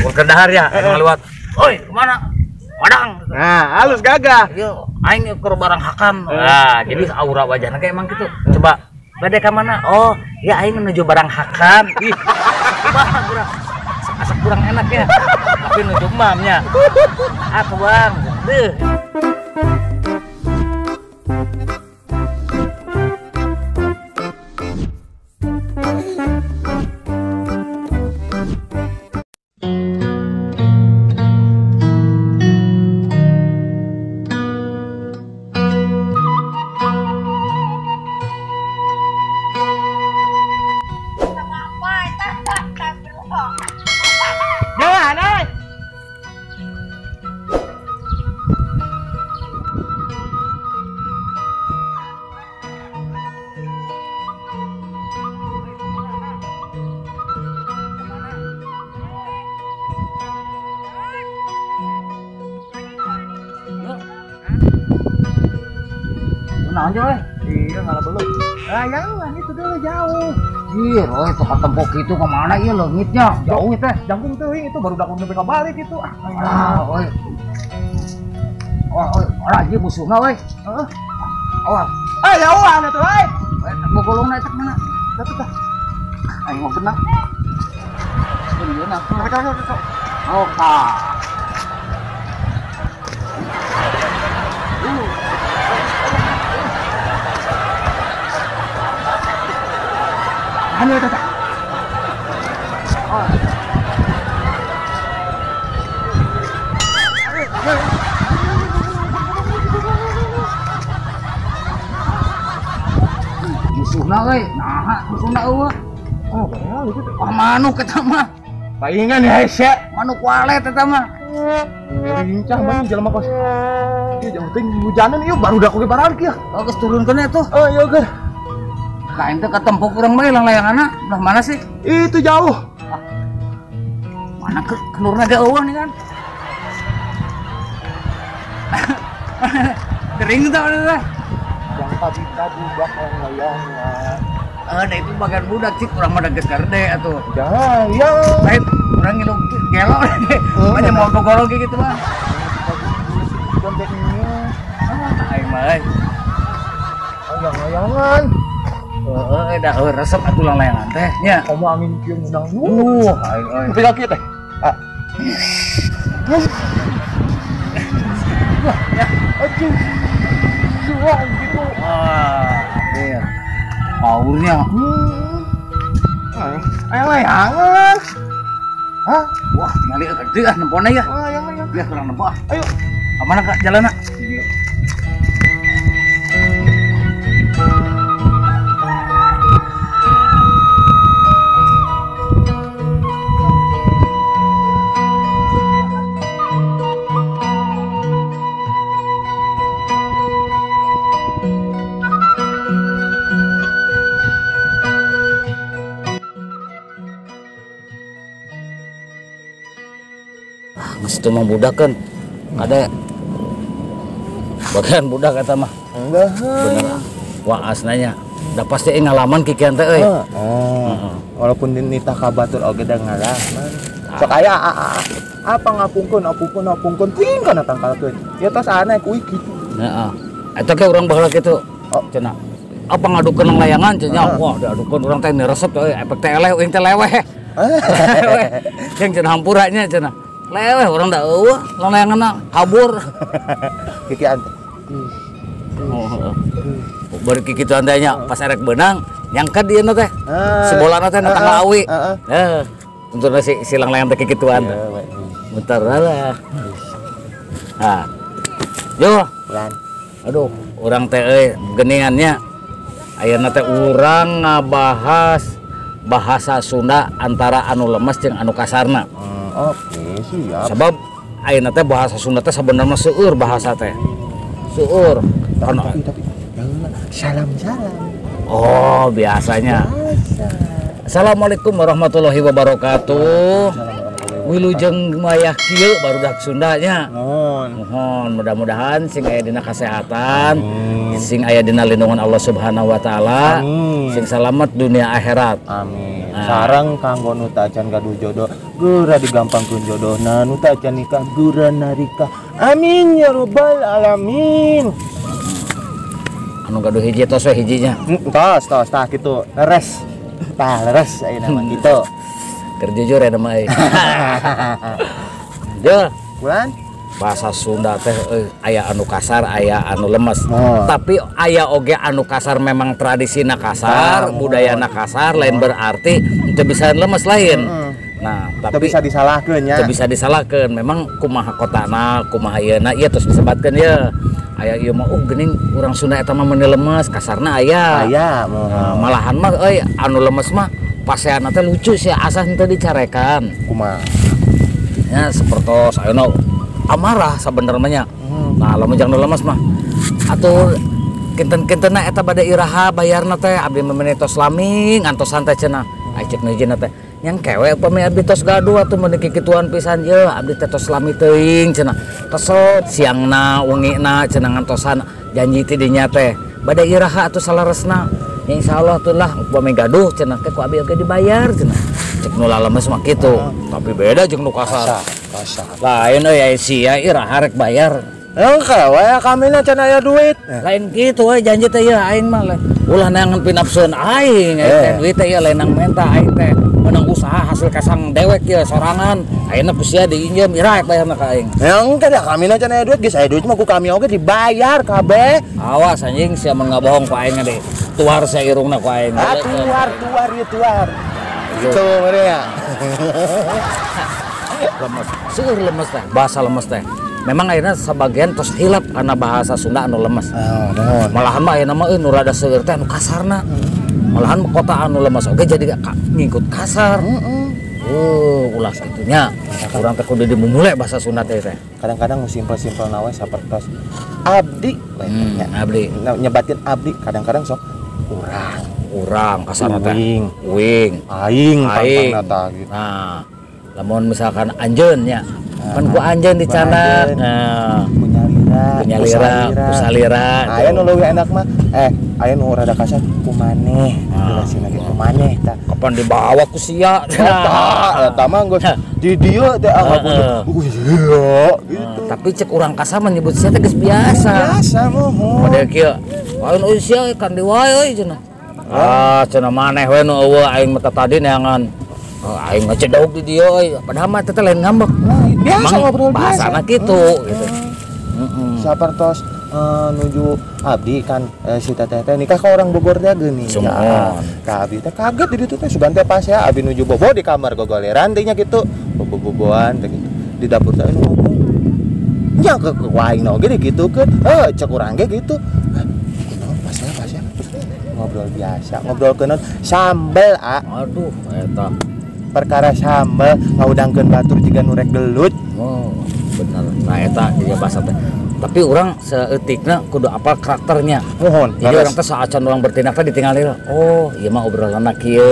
Keur dahar ya, emang lewat. Oi, kemana? Madang. Nah, halus gagah. Iya, aing keur barang hakan. Nah, jadi aura wajahna kayak emang gitu. Coba bade ka mana? Oh, ya aing menuju barang hakan. Ih, kumaha kurang. Asak kurang enak ya. Tapi nuju mamnya. Ah, bang. Deuh. Naon coy? Iya ngalah belum. Ah, jangan itu dulu jauh. Iya, roy itu ketempok itu kemana iya leungitnya? Jauh teh. Jangkung teuing itu baru dakung nepi ka balik itu. Ah, oi. Oh, oi, ora ieu musuhna euy. Heeh. Awas. Ah, jauhan atuh euy. Bogolongna eta mana? Atuh tah. Aing mah beunang. Beunang atuh. Oh, tah. Anu eta tah. Oh. Musuhna euy, naha musuhna eueuh. Oh, bae itu. Wah, manuk eta mah. Paingan ya hese. Manuk walet eta mah. Lincah mah jelema kos. Ieu jauh teuing hujanan ieu baru dak oge barang kieu. Oh, geus turunkeun atuh. Oh, ieu geus. Kain teh ketempok urang mah lang-layanganna belah mana sih? Itu jauh. Ah. Mana ke kenurna ge eueuh nih kan. Kering tah mana teh? Yang kabita budak lang-layangan. Da itu bagian budak cik urang mah da geus garede atuh. Jangan, ya. Lain urang ngilu gelo. Mah mau gogolog gitu mah. Ah, aing mah euy. Lang-layangan. Heeh, dah resep atuh lang-layangan teh nya. Komo angin kieu ngundang. Aing euy. Nepi ka kieu teh. Ah. Wah, ya. Aduh. Wah, gitu. Wah, iya. Powernya. Ayo layangan. Hah? Wah, tinggal gede ah nempona ya. Layangan. Ya kurang nempo ah. Ayo. Ka mana Kak jalanna? Itu mah budak kan ada bagian budak kata mah enggak bener wah asnanya udah pasti ngalaman kikian teh euy. Walaupun nitah ka batur oge da ngalaman sok aya apa ngapungkeun apungkeun apungkeun ting kana tangkalkeun ya tos aneh kuy kitu heeh eta ge urang baheula kitu cenah apa ngadukeun layangan cenah wah diadukeun urang teh resep euy efek teh eleh uing teh leweh jeung cenah hampuranya cenah leweh orang dah eueuh layanganna kabur kikian teh. Bari kikituan teh nya pas erek beunang nyangket ieu teh. Sebolana teh na tangga awi. Heuh. Untungna si langlayang teh kikituan teh. Bentar lah. Nah. Yo. Aduh, urang teh euy geuningannya ayeuna teh urang ngabahas bahasa Sunda antara anu lemes jeung anu kasarna. Oke, siap. Sebab ayeuna teh bahasa Sunda teh sebenarnya seueur bahasa teh. Seueur. Tapi salam-salam. Oh, biasanya. Biasa. Assalamualaikum warahmatullahi wabarakatuh. Wilujeng mayah kieu barudak Sunda nya. Mohon. Mohon mudah-mudahan sing aya dina kasehatan, sing aya dina lindungan Allah Subhanahu wa taala, sing salamet dunia akhirat. Amin. Sareng kanggo nu teu acan gaduh jodoh, geura digampangkeun jodohna, nu teu acan nikah geura narikah. Amin ya robbal alamin. Anu gaduh hiji tos we hijinya. Tos tos tah kitu. Leres. Tah leres ayeuna mah kitu. Keur jujur ya mah euy. Jul, bulan bahasa Sunda teh aya anu kasar, aya anu lemes. Oh. Tapi aya oge anu kasar memang tradisina kasar, budayana kasar, lain berarti teu bisa lemes lain. Nah, tapi teu bisa disalahkeun nya. Teu bisa disalahkeun. Memang kumaha kotana, kumaha ieuna ieu terus disebatkeun ye. Aya ieu mah geuning urang Sunda eta mah meuni lemes, kasarna aya. Aya, nah, malahan mah euy anu lemes mah paseana teh lucu sih asah henteu dicarekan. Kumaha? Ya sapertos ayeuna amarah sabenerna nya. Nah, lamun jang nu lemes mah atuh kinten-kintenna eta bade iraha bayarna teh abdi mah meuni tos lami ngantosan teh cenah. Ai cek nu hijina teh nyang kewe upami abdi tos gaduh atuh meuni kikituan pisan ye abdi teh tos lami teuing cenah. Kesel siangna wengina cenah ngantosan janji ti dinya teh bade iraha atuh salaresna. Ya insyaallah tuh lah upami gaduh cenah ke ku abdi oge dibayar cenah. Cek nu lalemes mah kitu. Tapi beda jeung nu kasar. Kasar. Lain euy aya sia iraha rek bayar. Engke we kami na can aya duit. Lain kitu we janji teh ieu aing mah ulah neangan pinapseun aing teh duit teh ieu lain nang menta aing teh menang usaha hasil kasang dewek ieu sorangan. Ayeuna ku sia diinjem iraha rek bayarna ka aing. Engke da kami na can aya duit geus aya duit mah ku kami oge dibayar kabeh. Awas anjing sia mun ngabohong ku aing ge tuar sia irungna ku aing. Ah tuar tuar ieu tuar. Gitu mere ya. Lemes, seueur lemes teh, bahasa lemes teh. Memang akhirnya sebagian tos hilap karena bahasa Sunda anu lemes. Oh, malahan mah ayeuna mah nu rada seueur teh anu kasarna. Malahan kota anu lemes oge jadi ngikut kasar. Ulah kitunya. Urang teh kudu dimumule bahasa Sunda teh teh. Kadang-kadang nu simpel-simpel na we sapertos abdi we nya. Abdi. Nyebatin abdi kadang-kadang sok urang. Urang kasarna teh. Uing. Aing pangpangna tah gitu. Nah, lamun misalkan anjeun nya. Kan ku anjeun dicanak. Nah, punya lira, kusalira. Aya nu leuwih enak mah aya nu rada kasar ku maneh. Jelasin lagi ku maneh tah. Kapan dibawa ku sia? Tah, eta mah geus di dieu teh ah iya gitu. Tapi cek urang kasar menyebut sia teh geus biasa. Biasa mohon. Model kieu. Lain euy sia kan di wae euy cenah. Ah, cenah maneh we nu eueuh aing mah tadi neangan. Aing ngecedok di dieu euy. Padahal mah teh lain ngambek. Biasa ngobrol biasa. Bahasana kitu gitu. Sapertos nuju abdi kan si teteh teh nikah ka orang Bogor teh geuning. Ya. Ka abdi teh kaget di ditu teh sugan teh pas ya abdi nuju bobo di kamar gogoleran teh nya kitu. Bobo-boboan teh kitu. Di dapur teh anu ngomong. Nya ke aing oge digitukeun. Heuh cek urang ge kitu. Kunaon pas ya terus ngobrol biasa, ngobrol keun sambel a. Aduh eta. Perkara sambel ngaudangkeun batur jiga nu rek gelut. Oh, bener. Nah eta dia bahasa teh. Tapi orang seeutikna kudu apal karakternya. Mohon. Jadi orang teh saacan orang bertindak teh ditinggalin. Oh, ieu mah obrolanna kieu.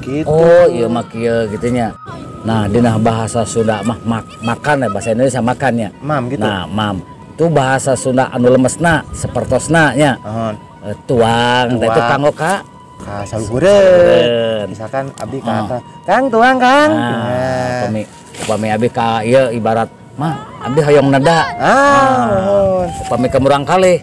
Gitu. Oh, ieu mah kieu kitu nya. Nah, dina bahasa Sunda mah makan ya bahasa Indonesia makannya. Mam gitu. Nah, mam. Itu bahasa Sunda anu lemesna, sapertosna nya. Mohon. Tuang, teh itu kanggo ka saluhureun. Misalkan abdi ka atas, Kang tuang Kang. Nah, upami abdi ka ieu ibarat mah abdi hoyong neda. Ah, upami ka murang kalih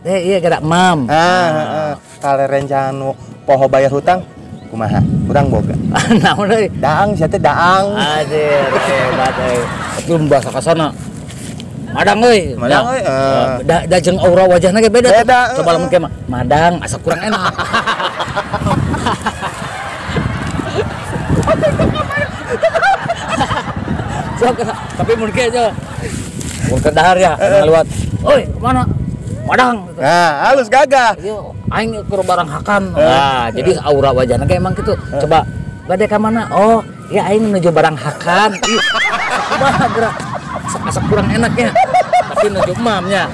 teh ieu gerak mam. Heeh. Kale rencana nu poho bayar hutang kumaha? Urang boga. Naon euy? Daang sia teh daang. Anjir, hebat euy. Tapi bahasa kasana Madang euy. Madang euy. Da jeung aura wajahna ge beda. Beda. Coba lamun kieu mah madang asa kurang enak. Sok, tapi mun kieu aja. Mun keur dahar ya, ngaliwat. Oi, kemana? Madang. Nah, halus gagah. Ieu aing keur barang hakan. Nah, jadi aura wajahna ge emang kitu. Coba bade ka mana? Oh, ya aing menuju barang hakan. Ih, kumaha gerak? Asa kurang enaknya. Tapi nuju mamnya.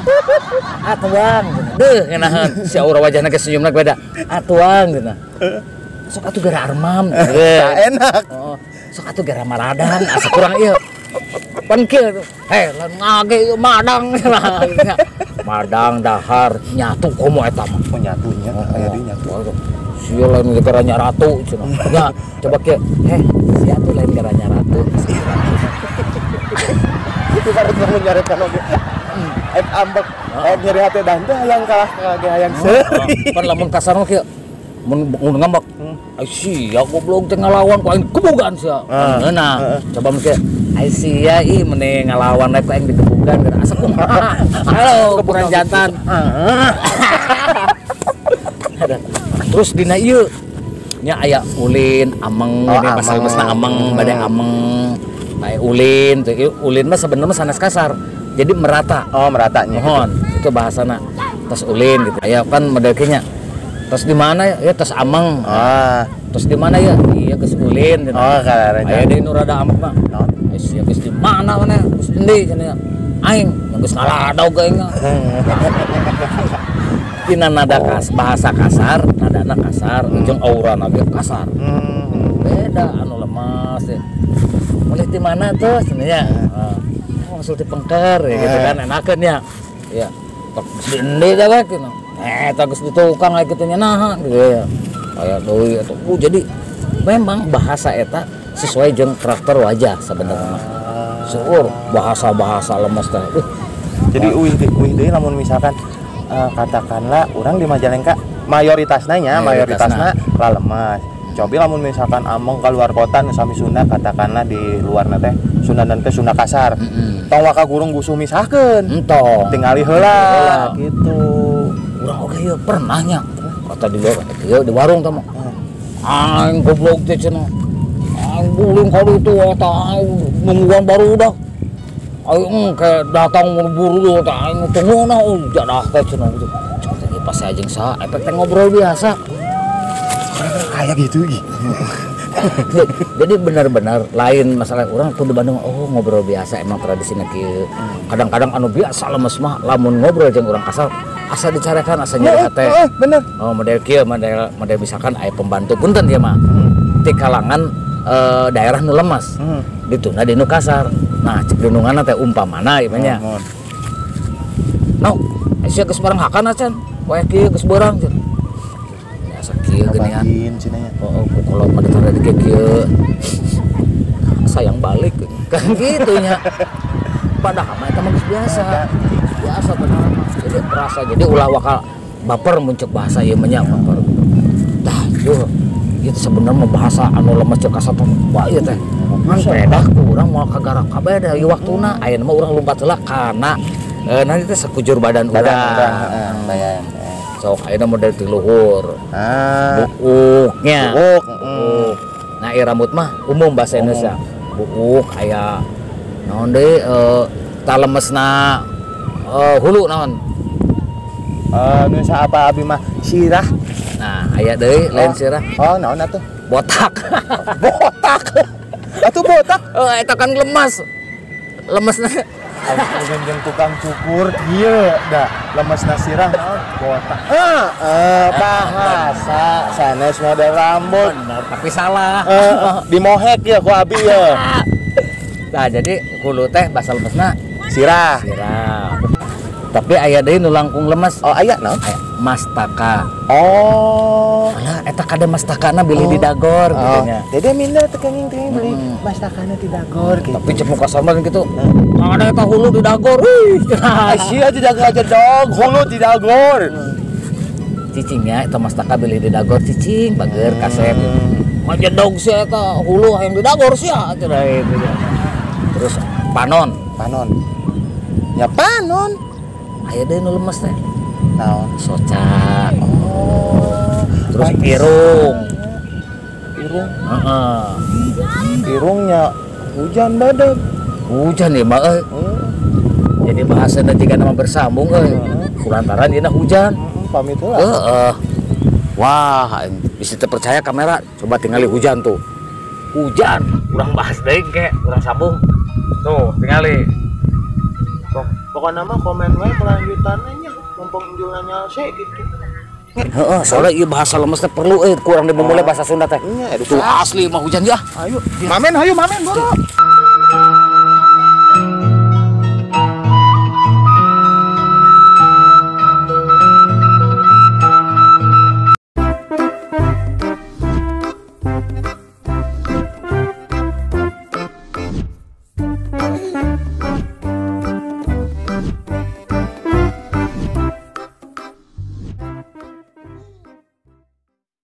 Ah, tuang. Deuh ngeunaheun. Si aura wajahna ge senyumna beda. Ah, tuang gitu. Sok atuh gara armam. Tak enak. Oh, sok atuh gara maradang asa kurang ieu. Pan kieu. Heh, lamun ngage ieu madang. Madang dahar nyatu komo eta mah. Oh, nyatunya aya di nyatu. Sia lain gara nyaratu cenah. Nya coba kieu, heh sia tuh lain gara nyaratu. Itu baru kamu nyarekan oge. Ek ambek, ek nyeri hate dan teh hayang kalah ka hayang seuri. Pan lamun kasar mah kieu. Mun ngambek. Ai sia goblok teh ngalawan ku aing kebugan sia. Ngeunah. Coba mun kieu, ai sia ih meni ngalawan rek ku aing dikebugan gara asa kumaha. Halo, kurang jantan. Terus dina ieu nya aya ulin, ameng, ini pasal mesna ameng, bade ameng. Aya ulin, teh ulin mah sebenarnya sanes kasar. Jadi merata. Oh, meratanya. Mohon, itu bahasana. Tos ulin gitu. Aya kan modelnya. Tos di mana ya? Ya tos ameng. Ah. Tos di mana ya? Iya geus ulin gitu. Oh, kalarenya. Aya deui nu rada ambek mah. Naon? Geus ya geus di mana maneh? Geus endi cenah. Aing geus ngaladog aing. Tina nada bahasa kasar, nadana kasar, jeung aurana ge kasar. Beda anu lemas ya. Mulih di mana tuh cenah ya? Oh, langsung dipengker ya gitu kan enakeun ya. Ya. Tok geus di endi teh we gitu. Eta geus di tukang aya kitu nya naha gitu ya. Aya deui atuh. Jadi memang bahasa eta sesuai jeung karakter wajah sebenarnya mah. Seueur bahasa-bahasa lemes teh. Jadi uih deui lamun misalkan katakanlah orang di Majalengka mayoritasna nya mayoritasna lalemas. Cobi lamun misalkan ameng keluar kota nu sami Sunda katakanlah di luarna teh Sunda teh Sunda kasar. Tong waka gurung gusuh misahkeun. Entong. Tingali heula gitu. Urang oge ieu pernah nya. Kata di luar ieu di warung teh mah. Aing goblok teh cenah. Aing guling ka ditu eta aing nungguan barudak. Aing engke datang buru-buru teh aing tungguan jadah teh cenah gitu. Cek teh pas saya jeung saha efek teh ngobrol biasa. Kayak gitu ih. Jadi benar-benar lain masalah orang tuh di Bandung oh ngobrol biasa emang tradisinya kieu. Kadang-kadang anu biasa lemes mah lamun ngobrol jeung urang kasar asa dicarekan asa nyeri hate. Bener. Oh model kieu model misalkan aya pembantu punten dia mah. Ti kalangan daerah nu lemes. Dituna di nu kasar. Nah cek dununganna teh umpamana ieu mah nya. No, sia geus bareng hakan acan. Poe kieu geus beurang cenah. Kieu geuningan. Oh, kalau pada tara di kieu sayang balik kan gitu nya. Padahal mah eta mah geus biasa. Biasa padahal mah. Jadi terasa jadi ulah wakal baper muncul bahasa ieu mah nya baper. Tah, ieu ieu sebenarnya mah bahasa anu lemes jeung kasar teh. Wah ieu teh. Ngan pedah ku urang moal kagarak kabeh da ieu waktuna. Ayeuna mah urang lumpat heula kana nanti teh sakujur badan urang. Badan. Sok ayeuna model ti luhur. Buuknya. Buuk. Nah, ieu rambut mah umum bahasa Indonesia. Buuk aya naon deui talemesna hulu naon? Nu apa abi mah sirah. Nah, aya deui lain sirah. Oh, naon atuh? Botak. Botak. Atuh botak. Oh, eta kan lemas. Lemesna jeung tukang cukur ieu dah lemesna sirah naon botak. Bahasa sanes model rambut. Bener, tapi salah. Dimohek ya ku abi ya. Nah, jadi hulu teh bahasa lemesna sirah. Sirah. Tapi aya deui nu langkung lemes. Oh, aya naon? Aya mastaka. Oh. Alah eta kade mastakana bilih di dagor gitu nya. Dede minda teu kenging teh beli mastakana di dagor gitu. Tapi cek muka sama gitu. Ada eta hulu di dagor. Wih, sia tidak ngajedog, hulu di dagor. Cicingnya eta mastaka bilih di dagor cicing bager kasep. Ngajedog sia eta hulu hayang di dagor sia cenah gitu. Terus panon, panon. Ya panon. Aya deui nu lemes teh. Naon? Socak. Oh. Terus irung. Irung. Heeh. Irungnya hujan badag. Hujan ya mah euy. Jadi bahasana jiga nama bersambung euy. Kulantaran dina hujan. Pamit heula. Heeh. Wah, bisa terpercaya kamera. Coba tingali hujan tuh. Hujan, urang bahas deui ke, urang sambung. Tuh, tingali. Pokoknya mah komen we kelanjutannya nya, mumpung injul nanya sih gitu. Heeh, soalnya ieu bahasa lemes teh perlu euy kurang dimulai bahasa Sunda teh. Nya, tuh asli mah hujan ya. Ayo, mamen hayu mamen boro.